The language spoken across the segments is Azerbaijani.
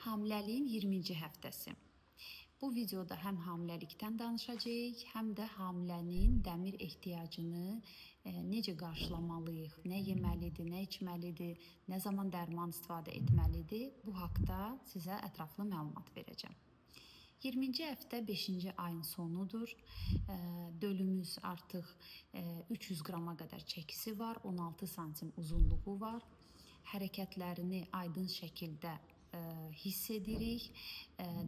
Hamiləliyin 20-ci həftəsi. Bu videoda həm hamiləlikdən danışacağıq, həm də hamilənin dəmir ehtiyacını necə qarşılamalıyıq, nə yeməlidir, nə içməlidir, nə zaman dərman istifadə etməlidir, bu haqda sizə ətraflı məlumat verəcəm. 20-ci həftə 5-ci ayın sonudur. Dölümüz artıq 300 qrama qədər çəkisi var, 16 santim uzunluğu var. Hərəkətlərini aydın şəkildə hiss edirik.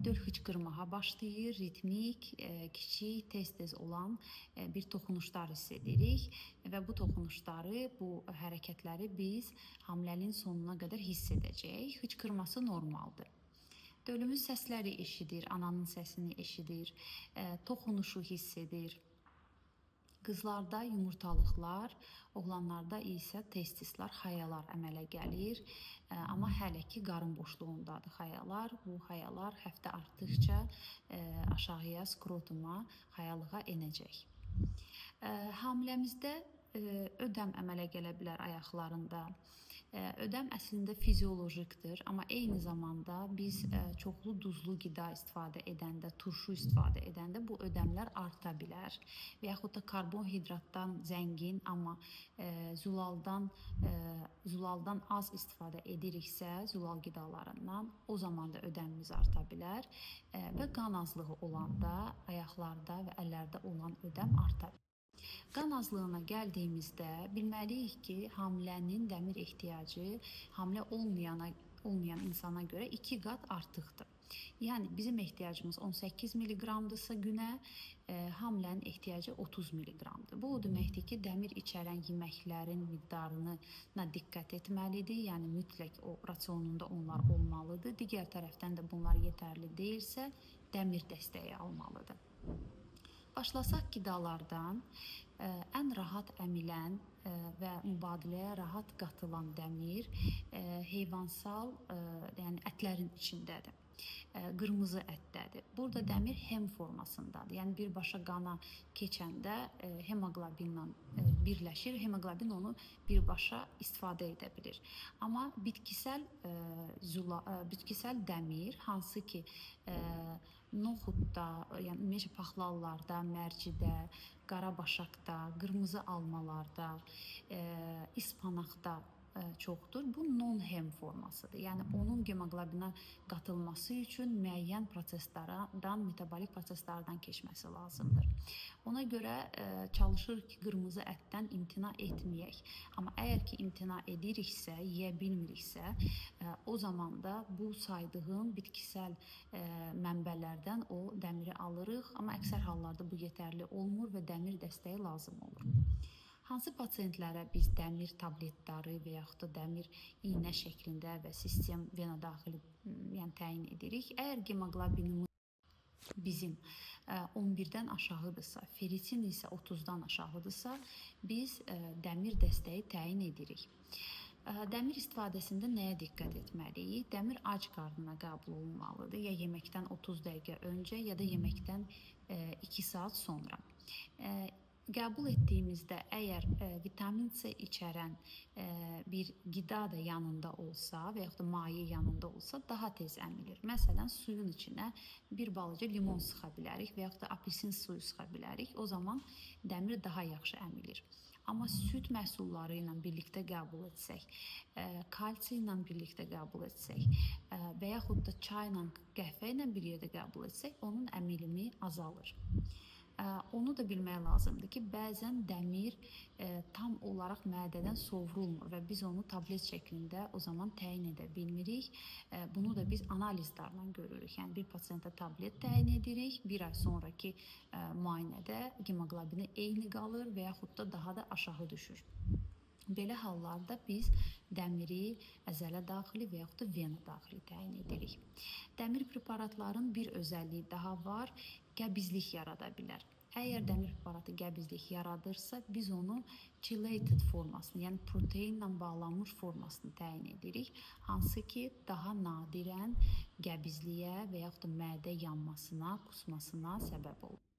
Döl hıçqırmağa başlayır, ritmik, kiçik, tez-tez olan bir toxunuşlar hiss edirik və bu toxunuşları, bu hərəkətləri biz hamiləliyin sonuna qədər hiss edəcəyik. Hıçqırması normaldır. Dölümüz səsləri eşidir, ananın səsini eşidir, toxunuşu hiss edir. Qızlarda yumurtalıqlar, oğlanlarda isə testislər, xayalar əmələ gəlir. Amma hələ ki qarın boşluğundadır xayalar. Bu xayalar həftə artdıqca aşağıya skrotuma, xayalığa enəcək. Hamiləmizdə ödəm əmələ gələ bilər ayaqlarında. Ödəm əslində fiziolojikdir, amma eyni zamanda biz çoxlu duzlu qida istifadə edəndə, turşu istifadə edəndə bu ödəmlər arta bilər. Və yaxud da karbonhidratdan zəngin, amma zulaldan az istifadə ediriksə, zulal qidalarından, o zaman da ödəmimiz arta bilər və qan azlığı olanda ayaqlarda və əllərdə olan ödəm arta bilər. Qan azlığına gəldiyimizdə bilməliyik ki, hamilənin dəmir ehtiyacı hamilə olmayan insana görə 2 qat artıqdır. Yəni bizim ehtiyacımız 18 miqramdırsa günə, hamilənin ehtiyacı 30 miqramdır. Bu o deməkdir ki, dəmir içərən yeməklərin miqdarına diqqət etməlidir. Yəni mütləq o rasionunda onlar olmalıdır. Digər tərəfdən də bunlar yetərli deyilsə, dəmir dəstəyi almalıdır. Başlasaq qidalardan, ən rahat əmilən və mübadiləyə rahat qatılan dəmir heyvansal, yəni ətlərin içindədir. Qırmızı ətdədir. Burada dəmir hem formasındadır. Yəni birbaşa qana keçəndə hemoqlobinlə birləşir. Hemoqlobin onu birbaşa istifadə edə bilir. Amma bitkisel bitkisel dəmir, hansı ki noxudda, yəni ümumiyyətcə paxlallarda, mərcidə, qara başaqda, qırmızı almalarda, ispanaqda çoxdur. Bu non-hem formasıdır. Yəni onun hemoqlobinə qatılması üçün müəyyən proseslərdən, metabolik proseslərdən keçməsi lazımdır. Ona görə çalışırıq ki, qırmızı ətdən imtina etməyək. Amma əgər ki imtina ediriksə, yeyə bilmiriksə, o zaman da bu saydığım bitkisel mənbələrdən o dəmiri alırıq. Amma əksər hallarda bu yetərli olmur və dəmir dəstəyi lazım olur. Hansı pasientlərə biz dəmir tabletləri və yaxud da dəmir iynə şəklində və sistem vena daxili, yəni təyin edirik? Əgər hemoqlobinimiz bizim 11-dən aşağıdırsa, ferritin isə 30-dan aşağıdırsa, biz dəmir dəstəyi təyin edirik. Dəmir istifadəsində nəyə diqqət etməliyik? Dəmir ac qarnına qəbul olunmalıdır. Ya yeməkdən 30 dəqiqə öncə, ya da yeməkdən 2 saat sonra. Qəbul etdiyimizdə əgər vitamin C içərən bir qida da yanında olsa və yaxud da maye yanında olsa daha tez əmilir. Məsələn, suyun içinə bir balaca limon sıxa bilərik və yaxud da apelsin suyu sıxa bilərik. O zaman dəmir daha yaxşı əmilir. Amma süd məhsulları ilə birlikdə qəbul etsək, kalsi ilə birlikdə qəbul etsək və yaxud da çayla, qəhvə ilə bir yerdə qəbul etsək, onun əmilimi azalır. Onu da bilmək lazımdır ki, bəzən dəmir tam olaraq mədədən sovrulmur və biz onu tablet şəklində o zaman təyin edə bilmirik. Bunu da biz analizlərlə görürük. Yəni bir pasientə tablet təyin edirik, bir ay sonraki müayinədə hemoqlobini eyni qalır və yaxud da daha da aşağı düşür. Belə hallarda biz dəmiri əzələ daxili və yaxud da vena daxili təyin edirik. Dəmir preparatların bir özəlliyi daha var, qəbizlik yarada bilər. Əgər dəmir preparatı qəbizlik yaradırsa, biz onu chelated formasını, yəni proteinlə bağlanmış formasını təyin edirik, hansı ki daha nadirən qəbizliyə və yaxud da mədə yanmasına, kusmasına səbəb olur.